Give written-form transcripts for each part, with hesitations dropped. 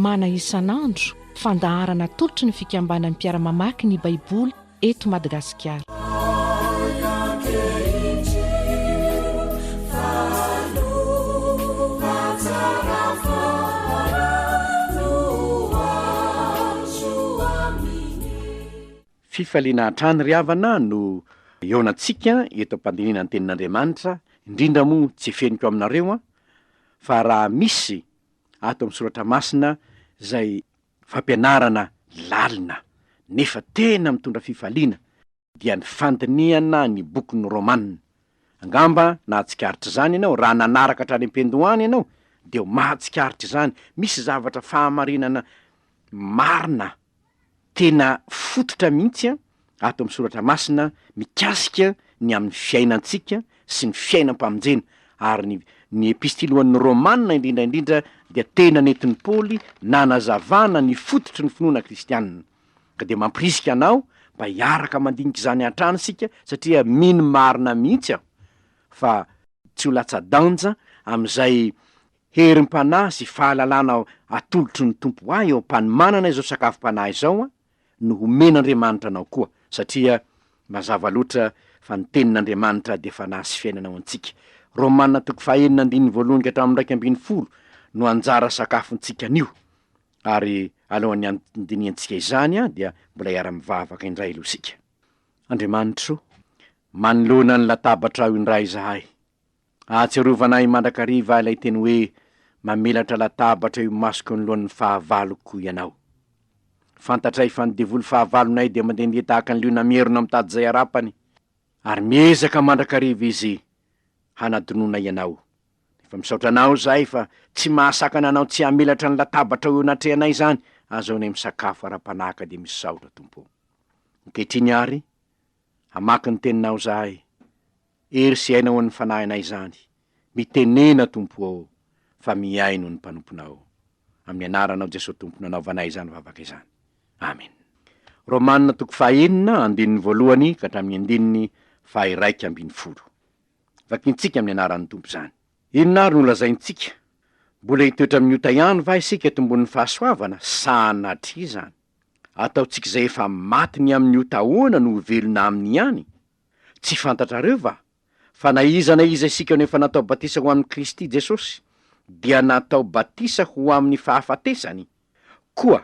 Mana isan'andro, fandaharana atolotry ny fikambanan'ny mpiara-mamaky ny Baiboly eto Madagasikara. Fifaliana hatrany ry havana no hihaonantsika eto am-pandinihana ny tenin'Andriamanitra, indrindra moa tsy efeniko aminareo an, fa raha misy ato amin'ny soratra masina izay fampianarana lalina nefa tena mitondra fifaliana dia ny fandinihana ny bokin'ny Romana. Angamba nahatsikaritra izany ianao, raha nanaraka hatrany am-piandohana ianao dia ho mahatsikaritra izany, misy zavatra fahamarinana marina tena fototra mihitsy ato amin'ny soratra masina mikasika ny amin'ny fiainantsika sy ny fiainam-pamonjena, ary ny ny epistily ho an'ny Romana indrindra indrindra dia tena nentin'i Paoly nanazavana ny fototry ny finoana kristianina. Ka dia mampirisika anao mba hiaraka mandinika izany hatrany isika satria mino marina mihitsy aho fa tsy ho latsa-danja amin'izay Herim-panahy sy fahalalana atolotry ny Tompo ahy eo am-panomanana izao sakafom-panahy izao no homen'Andriamanitra anao koa, satria mazava loatra fa ny Tenin'Andriamanitra dia fanahy sy fiainana ho antsika. Romana toko fahenina andininy voalohany ka hatramin'ny 11 no anjara sakafontsika anio, ary alohan'ny handinihantsika izany dia mbola hiara-mivavaka indray aloha isika. Andriamanitro, manoloana ny latabatrao indray izahay, Ahatsiarovana ahy mandrakariva ilay teny hoe mamelatra latabatra eo imasoko anoloan'ny fahavaloko ianao. Fantatray fa ny devoly fahavalonay dia mandehandeha tahaka ny liona mierona mitady izay harapany, ary miezaka mandrakariva izy hanadinoana ianao. Nefa misaotra anao izahay fa tsy mahasakana anao tsy hamelatra ny latabatrao eo anatrehanay izany, azahoanay misakafo ara-panahy ka dia misaotra Tompo. Ankehitriny àry, hamaky ny teninao izahay, Hery sy aina ho an'ny fanahinay izany. Mitenena Tompo ô, fa mihaino ny mpanomponao. Amin'ny anaranao Jesoa Tompo no anaovanay izany vavaka izany. Amen. Romana toko fahaenina andininy voalohany ka hatramin'ny andininy faha-11. Vakintsika amin'ny anaran'ny Tompo izany. Inona ary no lazaintsika? Mbola hitoetra amin'ny ota ihany va isika eto ambonin'ny fahasoavana? Sanatria izany. Ataontsika izay efa maty ny amin'ny ota ahoana no ho velona aminy ihany? Tsy fantatrareo va fa na iza na iza isika no efa natao batisa ho amin'i Kristy Jesosy, dia natao batisa ho amin'ny fahafatesany? Koa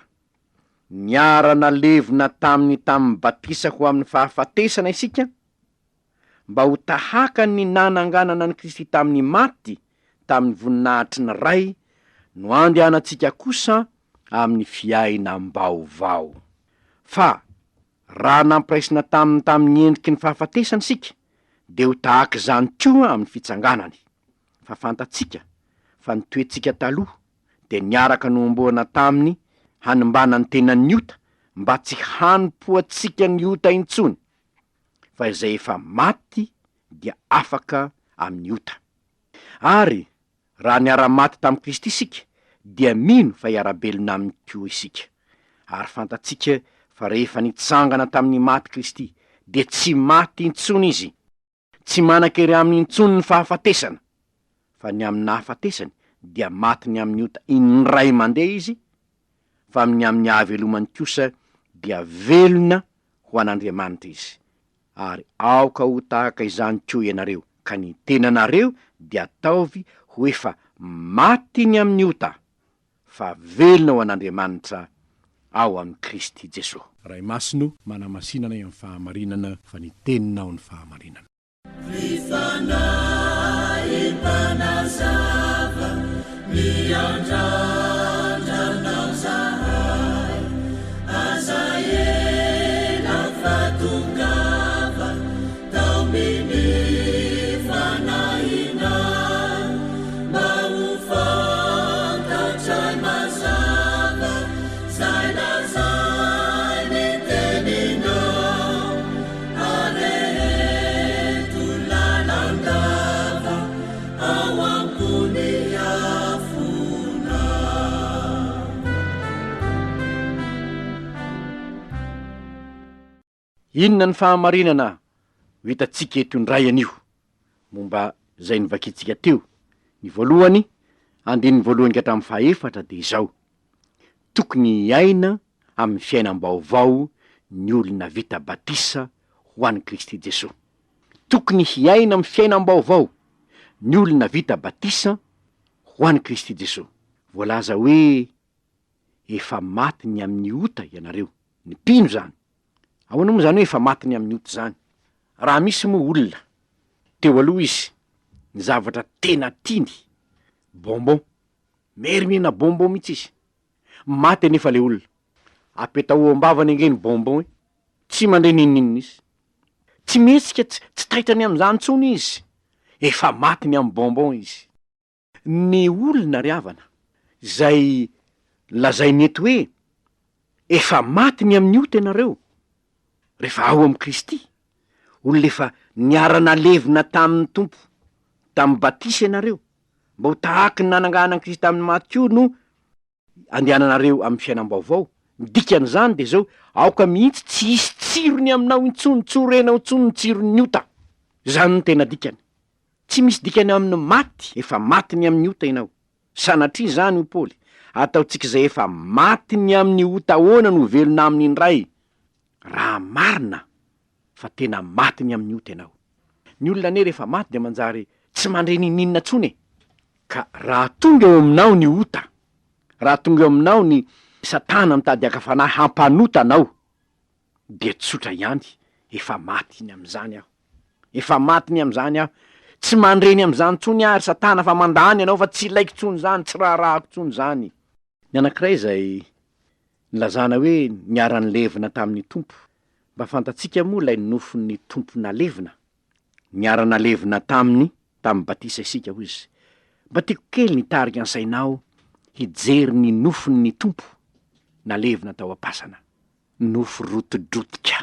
niara-nalevina taminy tamin'ny batisa ho amin'ny fahafatesana isika, mba ho tahaka ny nananganana an'i Kristy tamin'ny maty tamin'ny voninahitry ny Ray, no andehanantsika kosa amin'ny fiainam-baovao. Fa Raha nampiraisina taminy tamin'ny endriky ny fahafatesany isika, dia ho tahaka izany koa amin'ny fitsanganany. Fa fantatsika fa ny toetsika taloha dia niaraka nohomboana taminy hanimbana ny tenan'ny ota, mba tsy hanompoantsika ny ota intsony, fa izay efa maty dia afaka amin'ny ota. Ary Raha niara-maty tamin'i Kristy isika, dia mino fa hiara-belona Aminy koa isika. Ary fantatsika fa rehefa nitsangana tamin'ny maty Kristy, dia tsy maty intsony Izy. Tsy manan-kery Aminy intsony ny fahafatesana. Fa ny amin'ny nahafatesany, dia maty ny amin'ny ota indray mandeha Izy, fa amin'ny amin'ny hahavelomany kosa dia velona ho an'Andriamanitra Izy. Ary aoka ho tahaka izany koa ianareo, ka ny tenanareo dia ataovy ho efa maty ny amin'ny ota, fa velona ho an'Andriamanitra ao amin'i Kristy Jesoa. Ray Masina o, manamasina anay amin'ny fahamarinana, fa ny Teninao no fahamarinana. Ry Fanahy Mpanazava, miandrandra Anao zahay, aza ela fa tongava, taominy fanahinay, mba ho fantatray mazava zay lazain'ny teninao. Areheto lalandava ao ambony afona. Inona ny fahamarinana ho hitantsika eto indray anio momba izay novakintsika teo? Ny voalohany, andininy voalohany ka hatramin'ny fahaefatra dia izao. Tokony hiaina amin'ny fiainam-baovao ny olona vita batisa ho an'i Kristy Jesoa. Tokony hiaina amin'ny fiainam-baovao ny olona vita batisa ho an'i Kristy Jesoa. Voalaza hoe efa maty ny amin'ny ota ianareo, ny mpino izany. Ahoana moa izany hoe efa maty ny amin'ny ota izany? Raha misy moa olona, teo aloha izy, ny zavatra tena tiany, bonbon, mery mihinana bonbon mihitsy izy, maty anefa le olona, apetaho ao am-bavany ange ny bonbon e, tsy mandre n'inon'inona izy, tsy mihetsika, tsy tsy taitra ny amin'izany intsony izy, efa maty ny amin'ny bonbon izy. Ny olona ry havana, izay lazainy eto hoe efa maty ny amin'ny ota ianareo, rehefa ao amin'i Kristy, olona efa niara-nalevina tamin'ny Tompo tamin'ny batisa ianareo, mba ho tahaky ny nanangana an'i Kristy tamin'ny maty koa no andehananareo amin'ny fiainam-baovao. Ny dikan'izany dia izao, aoka mihitsy tsy hisy tsirony aminao intsony, tsy ho renao intsony ny tsiron'ny ota. Izany no tena dikany. Tsy misy dikany amin'ny maty, efa maty ny amin'ny ota ianao. Sanatria izany, hoy Paoly, ataontsika izay efa maty ny amin'ny ota ahoana no ho velona aminy indray, raha marina fa tena maty ny amin'ny ota ianao. Ny olona anie rehefa maty dia manjary tsy mandre n'inon'inona intsony e! Ka raha tonga eo aminao ny ota, raha tonga eo aminao ny satana mitady haka fanahy hampanota anao, dia tsotra ihany, efa maty ny amin'izany aho. Efa maty ny amin'izany aho. Tsy mandre ny amin'izany intsony aho ry satana fa mandany ianao fa tsy ilaiko intsony izany, tsy raharahako intsony izany. Ny anankiray izay nilazana hoe niara-nilevina tamin'ny Tompo. Mba fantatsika moa ilay nofon'ny Tompo nalevina? Niara-nalevina taminy tamin'ny batisa isika, hoy izy. Mba tiako kely ny hitarika ny sainao hijery ny nofon'ny Tompo nalevina tao am-pasana. Nofo rotidrotika,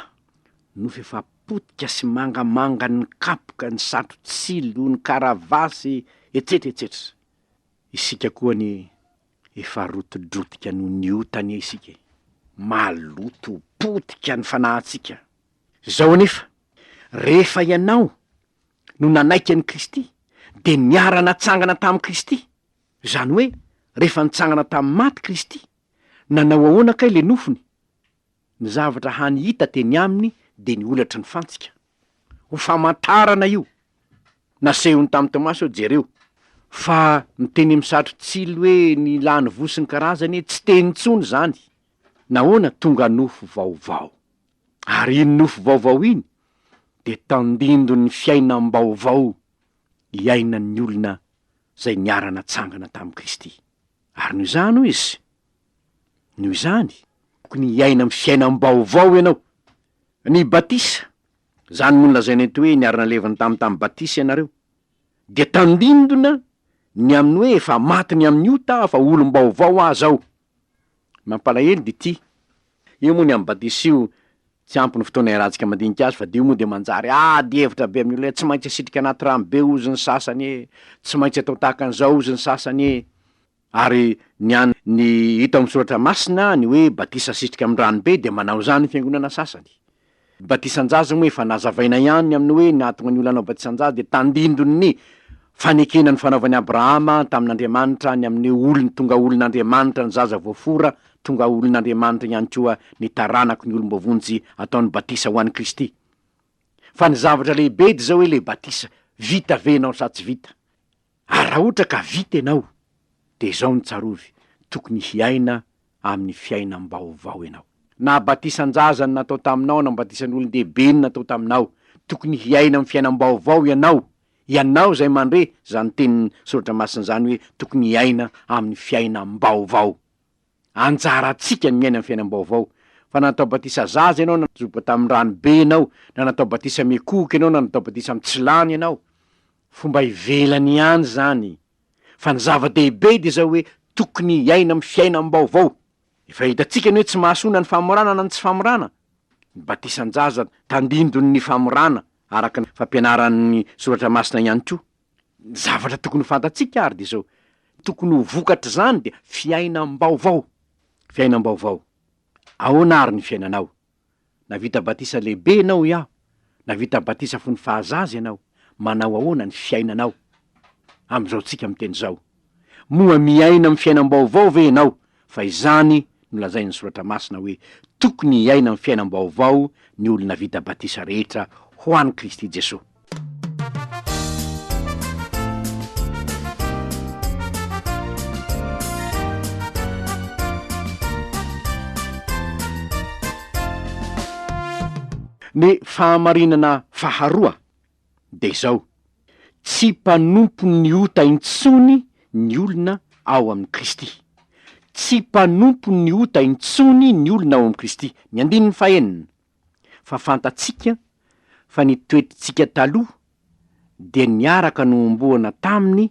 nofo efa potika sy mangamanga ny kapoka, ny satro-tsilo, ny karavasy, etsetra etsetra. Isika koa anie efa rotidrotika noho ny ota anie isika e! Maloto, potika ny fanahintsika. Izao anefa, rehefa ianao no nanaiky an'i Kristy, dia niara-natsangana tamin'i Kristy, izany hoe rehefa nitsangana tamin'ny maty Kristy, nanao ahoana kay le nofony? Ny zavatra hany hita teny aminy dia ny holatry ny fantsika. Ho famantarana io. Nasehony tamin'i Tomasy hoe jereo. Fa ny teny amin'ny satro-tsilo hoe ny lany voa sy ny karazany tsy teny intsony izany. Nahoana? Tonga nofo vaovao. Ary iny nofo vaovao iny dia tandindon'ny fiainam-baovao iainan'ny olona izay niara-natsangana tamin'i Kristy. Ary noho izany, hoy izy, noho izany, tokony hiaina amin'ny fiainam-baovao ianao. Ny batisa, izany moa no lazaina eto hoe niara-nalevina tamin'ny tamin'ny batisa ianareo, dia tandindona ny amin'ny hoe efa maty ny amin'ny ota aho fa olom-baovao aho izao. Mampalahelo dia ity. Io moa ny amin'ny batisa io, tsy ampy ny fotoana iarahantsika mandinika azy fa dia io moa dia manjary ady hevitra be amin'ny olona hoe tsy maintsy asitrika anaty rano be hozy ny sasany e, tsy maintsy atao tahaka an'izao hozy ny sasany e. Ary ny an ny hita ao amin'ny soratra masina ny hoe batisa asitrika amin'ny rano be dia manao izany ny fiangonana sasany. Batisan-jaza moa efa nazavaina ihany ny amin'ny hoe ny nahatonga ny olona hanao batisan-jaza dia tandindon'ny fanekena ny fanaovan'i Abrahama tamin'Andriamanitra ny amin'ny hoe olony tonga olon'Andriamanitra ny zaza voafora tonga olon'Andriamanitra ihany koa ny taranaky ny olom-boavonjy ataony batisa ho an'i Kristy. Fa ny zavatra lehibe dia izao hoe le batisa vita ve ianao sa tsy vita? Ary raha ohatra ka vita ianao dia izao no tsarovy, tokony hiaina amin'ny fiainam-baovao ianao. Na batisan-jaza no natao taminao na batisan'olon-dehibe no natao taminao, tokony hiaina amin'ny fiainam-baovao ianao, ianao izay mandre izany tenin'ny Soratra Masina izany hoe tokony hiaina amin'ny fiainam-baovao. Anjarantsika ny miaina amin'ny fiainam-baovao. Fa na natao batisa zaza ianao, na joba tamin'ny rano be ianao, na natao batisa mikohoka ianao, na natao batisa mitsilany ianao, Fomba ivelany ihany izany, fa ny zava-dehibe dia izao hoe tokony hiaina amin'ny fiainam-baovao. Efa hitantsika ny hoe tsy mahasoa na ny famorana na ny tsy famorana. Ny batisan-jaza tandindon'ny famorana araka ny fampianaran'ny Soratra Masina ihany koa. Ny zavatra tokony ho fantatsika ary dia izao, tokony ho vokatr'izany dia fiainam-baovao. Fiainam-baovao. Ahoana ary ny fiainanao? Navita batisa lehibe ianao hoy aho, navita batisa fony fahazaza ianao, manao ahoana ny fiainanao amin'izao tsika miteny izao? Moa miaina amin'ny fiainam-baovao ve ianao fa izany no lazain'ny Soratra Masina hoe tokony hiaina amin'ny fiainam-baovao ny olona vita batisa rehetra ho an'i Kristy Jesoa. Ny fahamarinana faharoa dia izao, tsy mpanompon'ny ota intsony ny olona ao amin'i Kristy. Tsy mpanompon'ny ota intsony ny olona ao amin'i Kristy. Ny andininy fahenina, Fa fantatsika fa ny toetritsika taloha dia niaraka nohomboana taminy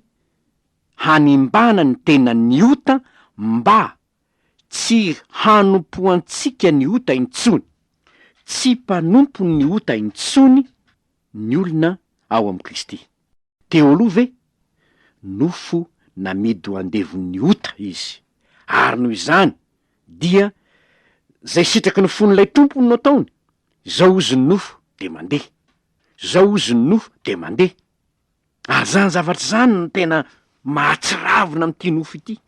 hanimbana ny tenan'ny ota mba tsy hanompoantsika ny ota intsony. Tsy mpanompon'ny ota intsony ny olona ao amin'i Kristy. Teo aloha ve? Nofo namidy ho andevon'ny ota izy, ary noho izany dia izay sitraky ny fon'ilay tompony no ataony, izao hozy ny nofo dia mandeha, izao hozy ny nofo dia mandeha. Ary izany zavatra izany no tena mahatsiravina amin'ity nofo ity,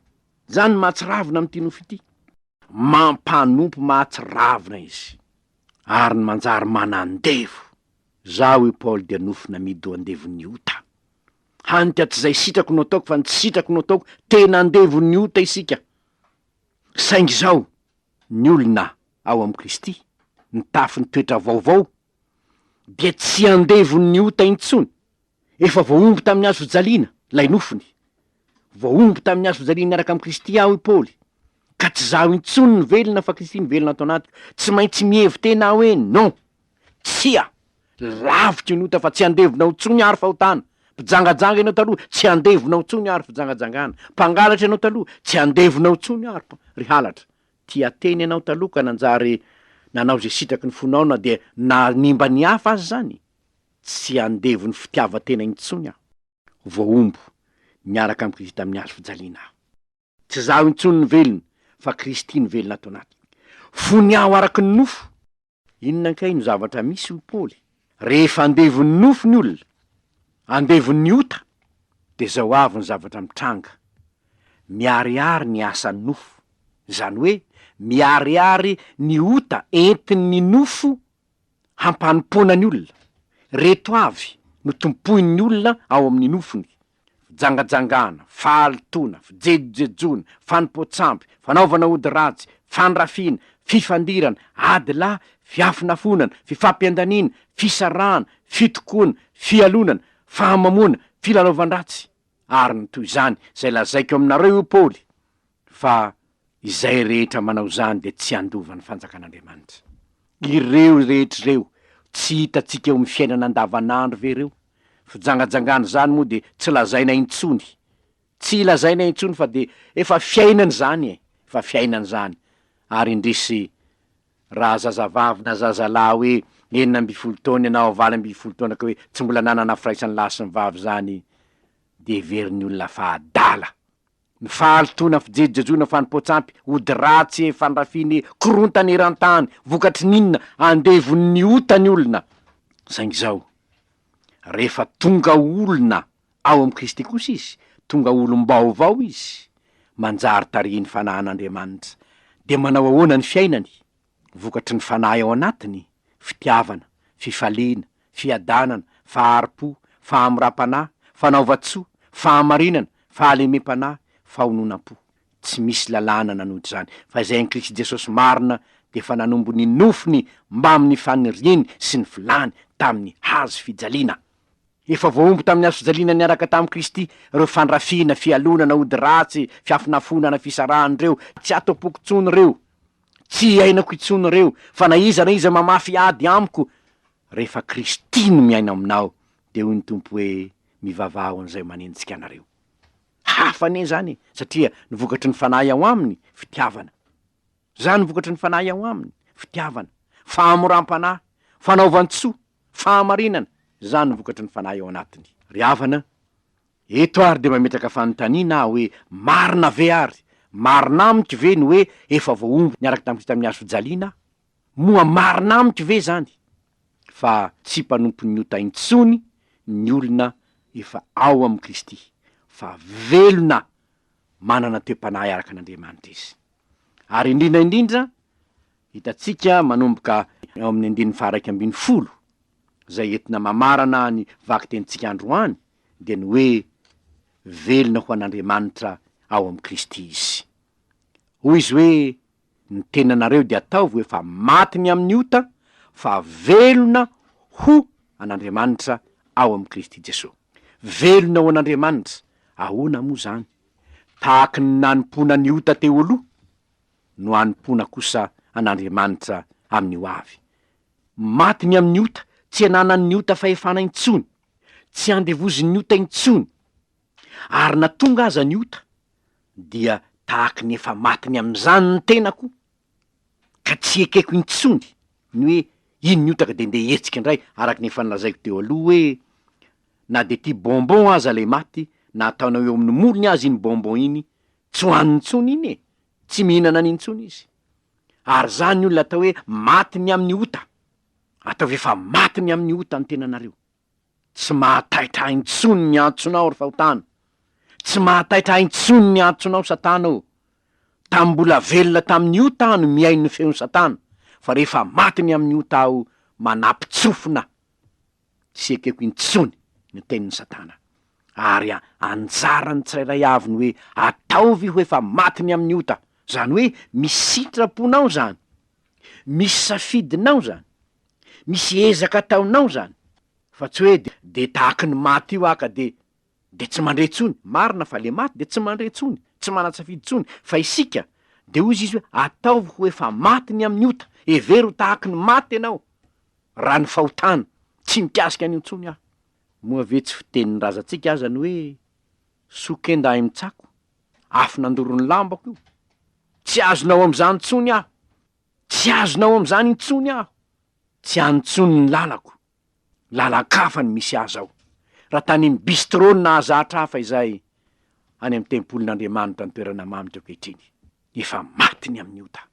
izany no mahatsiravina amin'ity nofo ity. Mampanompo mahatsiravina izy, ary ny manjary manandevo. Zaho i Paoly dia nofo namidy ho andevon'ny ota. Hany ka tsy izay sitrako no ataoko fa ny tsy sitrako no ataoko, tena andevon'ny ota isika. Saingy izao, ny olona ao amin'i Kristy, nitafy ny toetra vaovao, dia tsy andevon'ny ota intsony. Efa voahombo tamin'ny hazo fijaliana ilay nofony. Voahombo tamin'ny hazo fijaliana niaraka amin'i Kristy aho, hoy Paoly, ka tsy izaho intsony no velona fa Kristy no velona ato anatiko. Tsy maintsy mihevi-tena aho hoe non! Tsia! Lavitry ny ota fa tsy andevonao intsony aho ry fahotana. Mpijangajanga ianao taloha, tsy andevonao intsony aho ry fijangajangana. Mpangalatra ianao taloha, tsy andevonao intsony aho ry halatra. Tia tena ianao taloha ka nanjary nanao izay sitraky ny fonao na dia nanimba ny hafa aza izany. Tsy andevon'ny fitiavan-tena intsony aho. Voahombo miaraka amin'i Kristy tamin'ny hazo fijaliana aho. Tsy izaho intsony no velona, fa Kristy no velona ato anatiko. Fony aho araka ny nofo, Inona kay no zavatra misy hoy Paoly? Rehefa andevon'ny nofo ny olona, andevon'ny ota, dia izao avy ny zavatra mitranga, miharihary ny asan'ny nofo, izany hoe miharihary ny ota entin'ny nofo hampanompoana ny olona. Reto avy no tompoin'ny olona ao amin'ny nofony, Fijangajangana, fahalotoana, fijejojejoana, fanompoan-tsampy, fanaovana ody ratsy, fandrafiana, fifandirana, ady lahy, fiafonafonana, fifampiandaniana, fisarahana, fitokoana, fialonana, fahamamoana, filalaovan-dratsy, ary ny toy izany, izay lazaiko aminareo, hoy Paoly, fa izay rehetra manao izany dia tsy handova ny fanjakan'Andriamanitra. Ireo rehetra ireo, tsy hitantsika eo amin'ny fiainana andavanandro ve ireo? Fijangajangana izany moa dia tsy lazaina intsony, tsy lazaina intsony fa dia efa fiainana izany e, efa fiainana izany. Ary indrisy raha zazavavy na zazalahy hoe 16 taona ianao, 18 taona ka hoe tsy mbola nanana firaisan'ny lahy sy ny vavy izany dia heverin'ny olona fa adala. Ny fahalotoana, fijejojejoana, fanompoan-tsampy, ody ratsy e, fandrafiana e, korontana eran-tany, vokatry ny inona? Andevon'ny ota ny olona. Saingy izao, rehefa tonga olona ao amin'i Kristy kosa izy, tonga olom-baovao izy, manjary tarihin'ny Fanahin'Andriamanitra, dia manao ahoana ny fiainany? Vokatry ny Fanahy ao anatiny, fitiavana, fifaliana, fiadanana, fahari-po, fahamoram-panahy, fanaovan-tsoa, fahamarinana, fahalemem-panahy, fahononam-po. Tsy misy lalàna nanohitra izany, fa izay an'i Kristy Jesosy marina dia efa nanombo ny nofony mbamin'ny faniriany sy ny filany tamin'ny hazo fijaliana. Efa voahombo tamin'ny hazo fijaliana niaraka tamin'i Kristy ireo fandrafiana, fialonana, ody ratsy, fiafonafonana, fisarahana ireo. Tsy ato am-poko intsony ireo. Tsy iainako intsony ireo, fa na iza na iza mamafy ady amiko, rehefa Kristy no miaina aminao, dia hoy ny Tompo hoe, Mivavaha ho an'izay manenjika anareo. Hafa anie izany e, satria ny vokatry ny Fanahy ao aminy, fitiavana. Izany ny vokatry ny Fanahy ao aminy, fitiavana, fahamoram-panahy, fanaovan-tsoa, fahamarinana, izany ny vokatry ny Fanahy ao anatiny. Ry havana, Eto ary dia mametraka fanontaniana aho hoe marina ve ary, marina amiko ve ny hoe efa voahombo niaraka tamin'i Kristy tamin'ny hazo fijaliana aho? Moa marina amiko ve izany fa tsy mpanompon'ny ota intsony ny olona efa ao amin'i Kristy fa velona manana toe-panahy araka an'Andriamanitra izy? Ary indrindra indrindra, hitantsika manomboka eo amin'ny andininy faha-11, izay entina mamarana ny vakitenintsika androany, dia ny hoe velona ho an'Andriamanitra ao amin'i Kristy izy. Hoy izy hoe, Ny tenanareo dia ataovy ho efa maty ny amin'ny ota, fa velona ho an'Andriamanitra ao amin'i Kristy Jesoa. Velona ho an'Andriamanitra, ahoana moa izany? Tahaky ny nanompoana ny ota teo aloha, no hanompoana kosa an'Andriamanitra amin'ny ho avy. Maty ny amin'ny ota, tsy ananan'ny ota fahefana intsony, tsy andevozin'ny ota intsony. Ary na tonga aza ny ota, dia tahaky ny efa maty ny amin'izany ny tenako, ka tsy ekeko intsony ny hoe iny ny ota ka dia ndeha hihetsika indray, araka ny efa nolazaiko teo aloha hoe na dia tia bonbon aza ilay maty, na ataonao eo amin'ny molony aza iny bonbon iny, tsy hohaniny intsony iny e! Tsy mihinana an'iny intsony izy. Ary izany ny olona atao hoe maty ny amin'ny ota. Ataovy efa maty ny amin'ny ota ny tenanareo. Tsy mahataitra ahy intsony ny antsonao ry fahotana. Tsy mahataitra ahy intsony ny antsonao satana ô. Tamin'ny mbola velona tamin'ny ota aho no mihaino ny feon'i satana, fa rehefa maty ny amin'ny ota aho manapitsofina tsy ekeko intsony ny tenin'i satana. Ary anjaran'ny tsirairay avy ny hoe ataovy ho efa maty ny amin'ny ota. Izany hoe misy sitraponao izany. Misy safidinao izany. Misy ezaka ataonao izany. Fa tsy hoe de tahaky ny maty io aho ka de de tsy mandre intsony. Marina fa le maty de tsy mandre intsony, tsy manan-tsafidy intsony. Fa isika de hoy izy hoe ataovy ho efa maty ny amin'ny ota. Hevero ho tahaky ny maty ianao raha ny fahotana. Tsy mikasika an'io intsony aho. Moa ve tsy fitenin'ny razantsika aza ny hoe soa kenda ahy mitsako, afo nandoro ny lambako io. Tsy azonao amin'izany intsony aho. Tsy azonao amin'izany intsony aho. Tsy any intsony ny lalako. Lalan-kafa no misy ahy izao. Raha tany amin'ny bistro no nahazatra ahy fahizay, any amin'ny tempolin'Andriamanitra ny toerana mamiko ankehitriny. Efa maty ny amin'ny ota.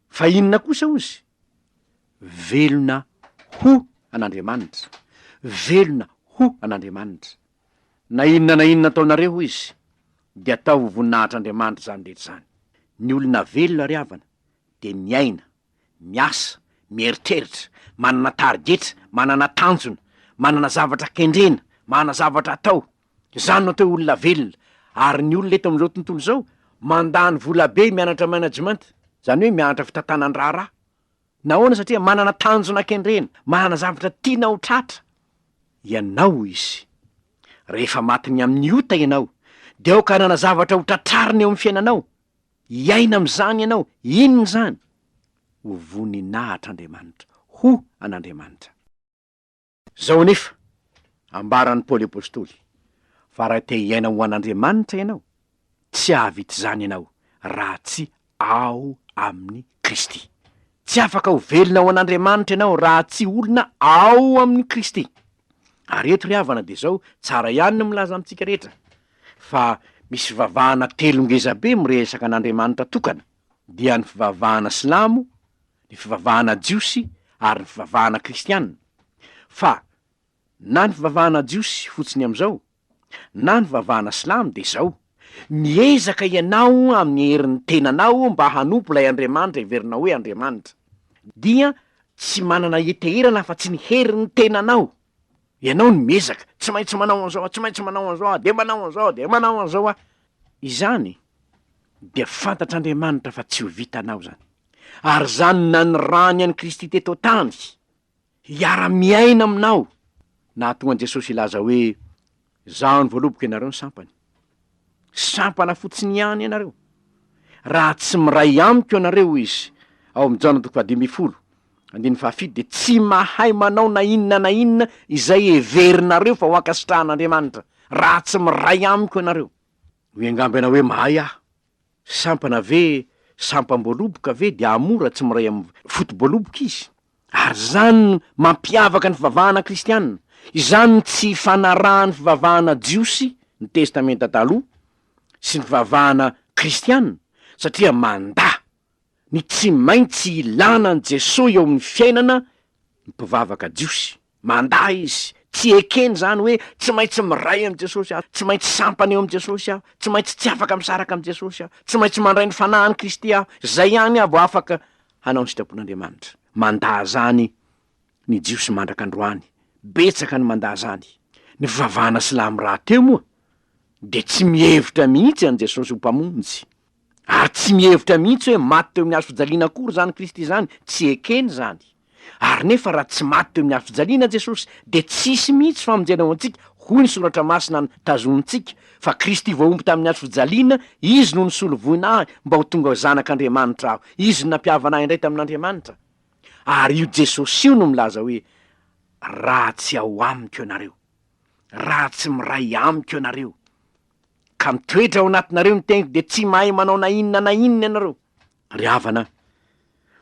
Fa inona kosa hozy? Velona ho an'Andriamanitra. Velona ho an'Andriamanitra. Na inona na inona ataonareo, hoy izy, dia ataovy ho voninahitr'Andriamanitra izany rehetra izany. Ny olona velona ry havana dia miaina, miasa, mieritreritra, manana tarigetra, manana tanjona, manana zavatra kendrena, manana zavatra atao. Izany no atao hoe olona velona. Ary ny olona eto amin'izao tontolo izao mandany vola be mianatra management, izany hoe mianatra fitantanan-draharaha. Nahoana? Satria manana tanjona kendrena, manana zavatra tiana ho tratra ianao, hoy izy. Rehefa maty ny amin'ny ota ianao, dia aoka hanana zavatra ho tratrarina eo amin'ny fiainanao. Hiaina amin'izany ianao. Inona izany? Ho voninahitr'Andriamanitra, ho an'Andriamanitra. Izao anefa, ambaran'i Paoly Apostoly, fa raha te hiaina ho an'Andriamanitra ianao, tsy hahavita izany ianao raha tsy ao amin'i Kristy. Tsy afaka ho velona ho an'Andriamanitra ianao raha tsy olona ao amin'i Kristy. Ary eto ry havana dia izao, tsara ihany ny milaza amintsika rehetra fa misy fivavahana telo ngezabe miresaka an'Andriamanitra tokana, dia ny fivavahana silamo, ny fivavahana jiosy ary ny fivavahana kristiana. Fa na ny fivavahana jiosy fotsiny amin'izao, na ny fivavahana silamo dia izao, miezaka ianao amin'ny herin'ny tenanao mba hanompo ilay Andriamanitra heverinao hoe Andriamanitra. Dia tsy manana heteherana afa-tsy ny herin'ny tenanao. Ianao no miezaka, tsy maintsy manao an'izao aho, tsy maintsy manao an'izao aho, dia manao an'izao aho, dia manao an'izao aho. Izany dia fantatr'Andriamanitra fa tsy ho vitanao izany. Ary izany no nanirahany an'i Kristy teto an-tany, hiara-miaina aminao. Nahatonga an'i Jesosy hilaza hoe, Izaho no voaloboka, ianareo ny sampany. Sampana fotsiny ihany ianareo. Raha tsy miray amiko ianareo, hoy Izy, ao amin'ny Jaona toko faha-15, andininy fahafito, dia tsy mahay manao na inona na inona izay heverinareo fa ho ankasitrahan'Andriamanitra, raha tsy miray amiko ianareo. Hoy angamba ianao hoe, Mahay aho. Sampana ve, sampam-boaloboka ve dia hahamora tsy miray amin'ny foto-boaloboka izy? Ary izany no mampiavaka ny fivavahana kristiana. Izany no tsy ifanarahan'ny fivavahana jiosy, ny Testamenta Taloha, sy ny fivavahana kristiana, satria mandà ny tsy maintsy ilàna an'i Jesoa eo amin'ny fiainana ny mpivavaka jiosy. Mandà izy. Tsy ekeny izany hoe tsy maintsy miray amin'i Jesosy aho, tsy maintsy sampana eo amin'i Jesosy aho, tsy maintsy tsy afaka misaraka amin'i Jesosy aho, tsy maintsy mandray ny Fanahin'i Kristy aho, izay ihany aho vao afaka hanao ny sitrapon'Andriamanitra. Mandà izany ny Jiosy mandraka androany. Betsaka ny mandà izany. Ny fivavahana silamo rahateo moa dia tsy mihevitra mihitsy an'i Jesosy ho Mpamonjy. Ary tsy mihevitra mihitsy hoe maty teo amin'ny hazo fijaliana akory izany Kristy izany, tsy ekeny izany. Ary nefa raha tsy maty teo amin'ny hazo fijaliana Jesosy dia tsy hisy mihitsy famonjena ho antsika, hoy ny soratra masina tazonintsika, fa Kristy voahombo tamin'ny hazo fijaliana, Izy no nisolo voina ahy mba ho tonga zanak'Andriamanitra aho, Izy no nampihavana ahy indray tamin'Andriamanitra. Ary io Jesosy io no milaza hoe, Raha tsy ao amiko ianareo, raha tsy miray amiko ianareo, ka mitoetra ao anatinareo ny teniko dia tsy mahay manao na inona na inona ianareo. Ry havana,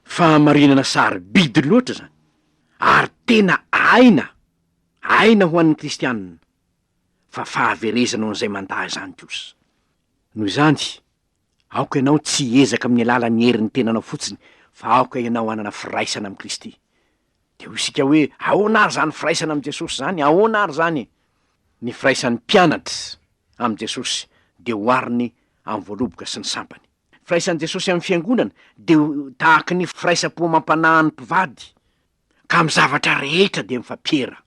fahamarinana sarobidy loatra izany, ary tena aina, aina ho an'ny kristianina, fa fahaverezana ho an'izay mandà izany kosa. Noho izany, aoka ianao tsy hiezaka amin'ny alalan'ny herin'ny tenanao fotsiny, fa aoka ianao hanana firaisana amin'i Kristy. Dia hoy isika hoe, ahoana ary izany firaisana amin'i Jesosy izany? Ahoana ary izany? Ny firaisan'ny mpianatra amin'i Jesosy dia ohariny amin'ny voaloboka sy ny sampany. Ny firaisan'i Jesosy amin'ny fiangonana dia tahaky ny firaisam-po amam-panahin'ny mpivady, ka amin'ny zavatra rehetra dia mifampiera.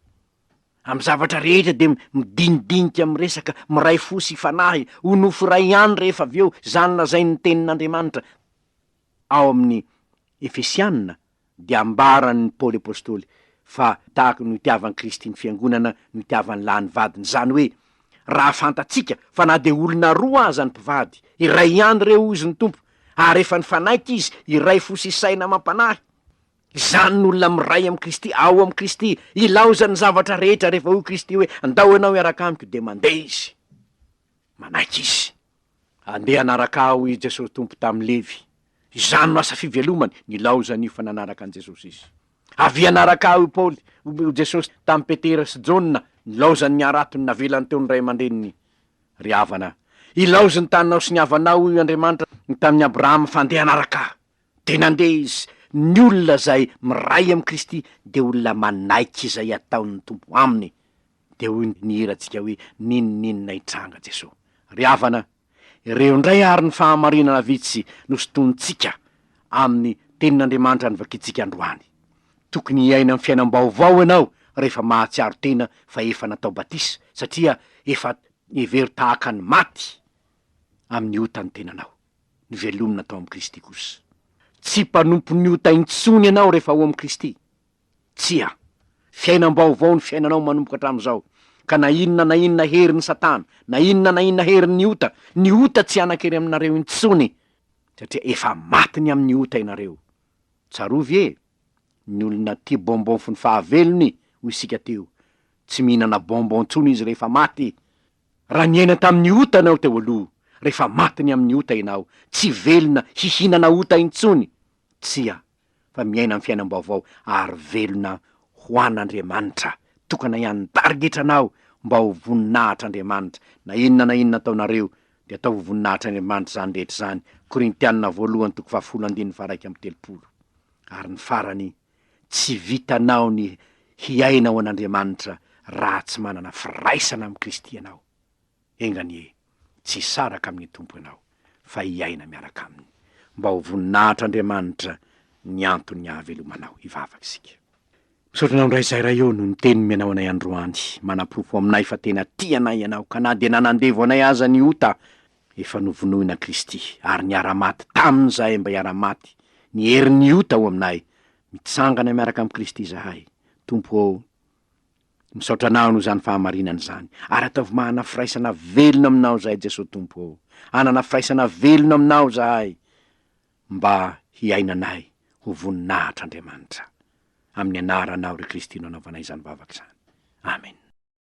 Amin'ny zavatra rehetra dia midinidinika miresaka, miray fo sy fanahy, ho nofo iray ihany rehefa avy eo, izany lazain'ny Tenin'Andriamanitra ao amin'ny Efesiana dia ambaran'i Paoly Apostoly fa tahaka ny itiavan'i Kristy ny Fiangonana no itiavan'ny lahy ny vadiny, izany hoe, raha fantatsika fa na dia olona roa aza ny mpivady, iray ihany ireo hoy izy ny Tompo, ary efa nifanaiky izy, iray fo sy saina amam-panahy. Izany no olona miray amin'i Kristy, ao amin'i Kristy, ilaozany ny zavatra rehetra, rehefa hoy Kristy hoe, ndao ianao hiaraka amiko, dia mandeha izy, manaiky izy. Andeha hanaraka ahy hoy i Jesosy Tompo tamin'i Levy. Izany no asa fivelomany, nilaozany io fa nanaraka an'i Jesosy izy. Avia hanaraka ahy hoy Paoly, hoy Jesosy tamin'i Petera sy Jaona, nilaozany ny haratony navelany teo ny ray aman-dreniny. Ry havana, ilaozy ny taninao sy ny havanao hoy Andriamanitra tamin'i Abrahama fa andeha hanaraka ahy. Dia nandeha izy. Ny olona izay miray amin'i Kristy dia olona manaiky izay ataon'ny Tompo aminy. Dia hoy ny hirantsika hoe, N'inon'inona hitranga Jesoa. Ry havana, ireo indray ary ny fahamarinana vitsy nosintonintsika amin'ny Tenin'Andriamanitra novakintsika androany. Tokony hiaina amin'ny fiainam-baovao ianao rehefa mahatsiaro tena fa efa natao batisa, satria efa hevero tahaka ny maty amin'ny ota ny tenanao. Novelomina tao amin'i Kristy kosa. Tsy mpanompon'ny ota intsony ianao rehefa ao amin'i Kristy. Tsia. Fiainam-baovao ny fiainanao manomboka hatramin'izao. Ka na inona na inona herin'i Satana, na inona na inona herin'ny ota, ny ota tsy hanan-kery aminareo intsony, satria efa maty ny amin'ny ota ianareo. Tsarovy e! Ny olona tia bonbon fony fahavelony, hoy isika teo, tsy mihinana bonbon intsony izy rehefa maty. Raha niaina tamin'ny ota ianao teo aloha, rehefa maty ny amin'ny ota ianao, tsy velona hihinana ota intsony. Tsia. fa miaina amin'ny fiainam-baovao ary velona ho an'Andriamanitra. Tokana ihany ny tarigetra anao mba ho voninahitr'Andriamanitra. Na inona na inona ataonareo dia ataovy ho voninahitr'Andriamanitra izany rehetra izany. Korintianina voalohany toko fahafolo andininy faha-31. Ary ny farany, tsy vitanao ny hiaina ho an'Andriamanitra raha tsy manana firaisana amin'i Kristy ianao. Enga anie tsy hisaraka amin'ny Tompo ianao fa hiaina miaraka Aminy mba ho voninahitr'Andriamanitra ny anton'ny hahavelomanao. Hivavaka isika. Misaotra Anao indray izahay Ray ô noho ny teny nomenao anay androany. Manaporofo aminay fa tena tia anay Ianao ka na dia nanandevo anay aza ny ota, efa novonoina Kristy ary niara-maty Taminy izahay mba hiara-maty ny herin'ny ota ao aminay. Mitsangana miaraka amin'i Kristy izahay. Tompo ô, Misaotra Anao noho izany fahamarinana izany, ary ataovy manana firaisana velona Aminao izahay Jesoa Tompo ô. Hanana firaisana velona Aminao izahay mba hiainanay ho voninahitr'Andriamanitra. Amin'ny Anaranao ry Kristy no anaovanay izany vavaka izany. Amen.